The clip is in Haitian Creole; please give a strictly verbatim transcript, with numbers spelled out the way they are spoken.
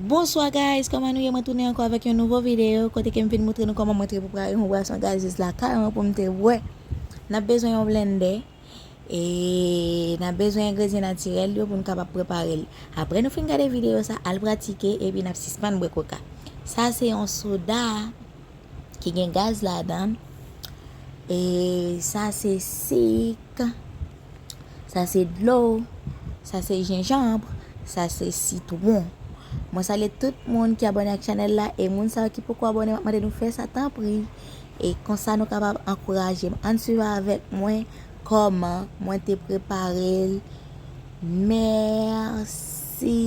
Bonswa guys, kòman nou ye? Mwen tounen ankò avèk yon nouvo videyo kote ke m vin montre nou kòman mwen te prepare yon bwason gazez lakay mwen pou m te bwè. N ap bezwen yon blendè e n ap bezwen engredyan natirèl yo pou n kapab prepare l. Apre nou fin gade videyo sa, al pratike epi n ap sispann bwè koka. Sa se yon soda ki gen gaz ladan l. E sa se sik. Sa se dlo. Sa se jenjanm. Sa se sitwon. Mwen salye tout moun ki abòne ak chanèl la e moun sa yo ki poko abòne, m ap mande nou fè sa tanpri. E konsa nou kapab ankouraje m. Ann swiv avèk mwen kòman mwen te prepare l. Mèsi.